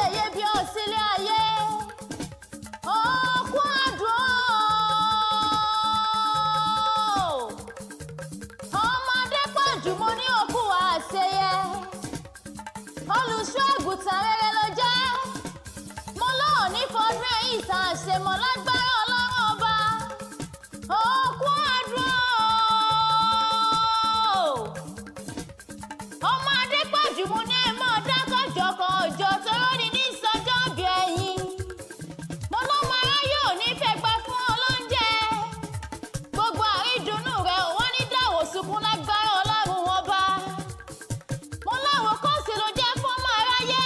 yèyé bí ọ sílé ayé. Òkú àdùn ọmọdé pọ̀jù, mo ní òkú àṣeyẹ. Olùṣọ́ àgùntàn rere ló jẹ́. Mo lọ́ọ̀ ní fọdún ẹ̀yìn ìsàṣemọ̀ lágbára Ọlọ́run ọba. Òkú àdùn ọmọ Adépọ̀jù, mo ní ẹ̀ mọ́ dákọ̀jọkọ̀ ọjọ́ tó lónìí ní sọjọ́ bí ẹ̀yìn. Mo lọ́mọ aráyé ò ní fẹ́ gbà fún ọlọ́njẹ. Gbogbo àrídùnnú rẹ̀ ò wọ́n ní dàwọ̀ sunkún lágbára Ọlọ́run ọba. Mo láwọn kọ́ọ̀sì ló jẹ́ fún ọmọ aráyé.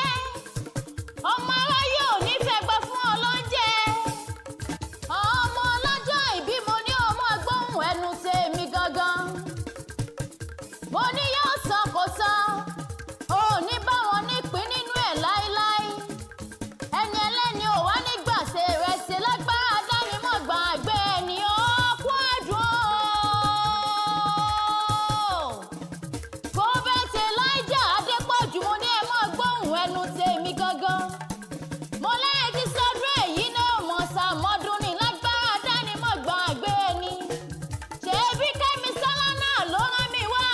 Ọmọ aráyé ò ní fẹ́ gbà fún ọlọ́njẹ. Ọmọ ọlọ́jọ́ ìbí, mo ní ọmọ gbóhùn ẹnu tèmi gangan. Mo ní yóò san kò san, ò ní bá wọn nípín nínú ẹ̀ láéláé. Ẹni ẹlẹ́ni ò wá nígbà ṣe rẹ̀ ṣe lágbára dánimọ̀ gbàgbé ẹni ó kú àdùn. Prophet Elijah Adépọ̀jù, mo ní ẹ mọ́ gbóhùn ẹnu tèmi gangan. Mo lẹ́yìn tí sọdún èyí náà mọ̀ sàmọ́dún ní lágbára dánimọ̀ gbàgbé ẹni. Ṣèbí Kẹ́mi Sọ́lá náà ló rán mi wá.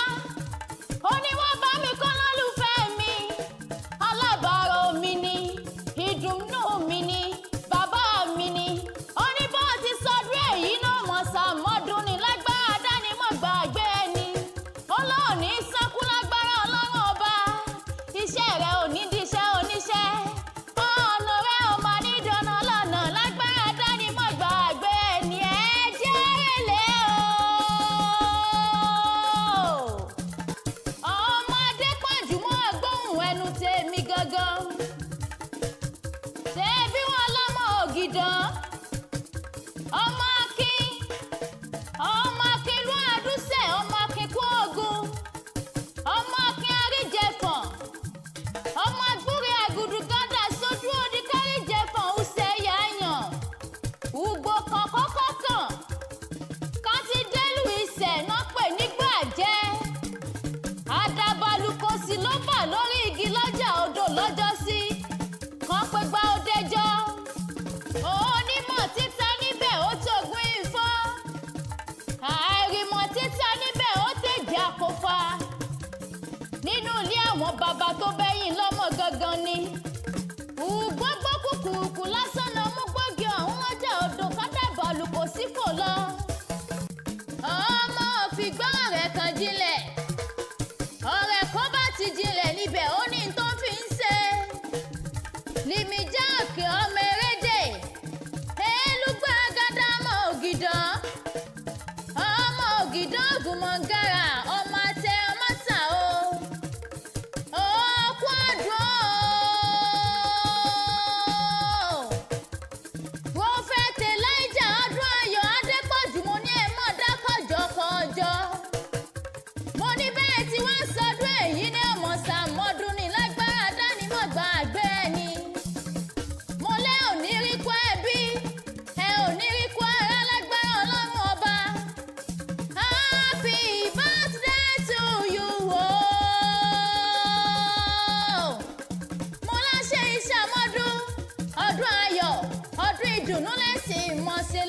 Ó ní wọ́n bá mi kọ́ lólùfẹ́ mi. Alábàárò mi ni, ìdùnnú mi ni, bàbá mi ni. Ó ní bó ti sọdún èyí náà mọ̀ sàmọ́dún ní lágbára dánimọ̀ gbàgbé ẹni. Ọlọ́run ní sánkú lágbára Ọlọ́run ọba. Iṣẹ́ rẹ̀ ò ní díṣẹ́ oníṣẹ́. Ọ̀nà rẹ̀ ò máa ní dáná lọ́nà lágbára dánimọ̀ gbàgbé ẹni. Ẹ jẹ́ èlé o. Ọmọ Adépọ̀jù, mọ́ gbóhùn ẹnu tèmi gangan. Ṣé bí wọ́n lọ́mọ Ògìdán? Ọmọ Akin, ọmọ Akin ló àdúsẹ̀, ọmọ Akin kú ogun, ọmọ Akin àríjẹfọ̀n, ọmọ agbúre àgùdù gádà sójú odi káríjẹfọ̀n ọ̀sẹ̀ yáyàn. Ugbo kan kọ́kọ́ kàn, kan ti délùú ìṣẹ̀ náà pè nígbà jẹ́. Àdàbàlùkọ̀sí ló bà lórí igi lọ́jà odò lọ́jọ́sí. Kan pé gba òdejọ́. Onímọ̀ títa níbẹ̀ ó tógun ifọ́. Àìrìmọ̀ títa níbẹ̀ ó tèjì àkófà. Nínú ilé àwọn bàbá tó bẹ́yìn lọ́mọ gangan ni. Ùgbọ́gbọ́ kùkùkù lásán lọ mú gbọ́gi ọ̀hún lọ́jà odò kádàbàlùkọ̀sí kò lọ. Ọmọ òfìgbọ́n rẹ̀ kan jinlẹ̀. Ọ̀rẹ́ kan bá ti jinlẹ̀ níbẹ̀ ó ní tó fi ń ṣe. Lìmí jáàkì ọmọ erédè. Elúgbà gádà ọmọ Ògìdán. Ọmọ Ògìdán ògùnmọ̀ngàrà ọmọ àtẹ ọmọ tà o. Òkú àdùn o. Prophet Elijah ọdún ayọ̀ Adépọ̀jù, mo ní ẹ mọ̀ dákọ̀jọ́ kọjọ́. Mo ní bẹ́ẹ̀ tí wọ́n sọdún èyí ní ọmọ sàmọ́dún ní lágbára dánimọ̀ gbàgbé ẹni. Mo lẹ́ òní rí kó ẹbí, ẹ òní rí kó ara lágbára Ọlọ́run ọba. Happy birthday to you o. Mo láṣẹ iṣẹ́ àmọ́dún, ọdún ayọ̀, ọdún ìdùnnú lẹ́sìn ìmọ̀ọ́sẹ̀.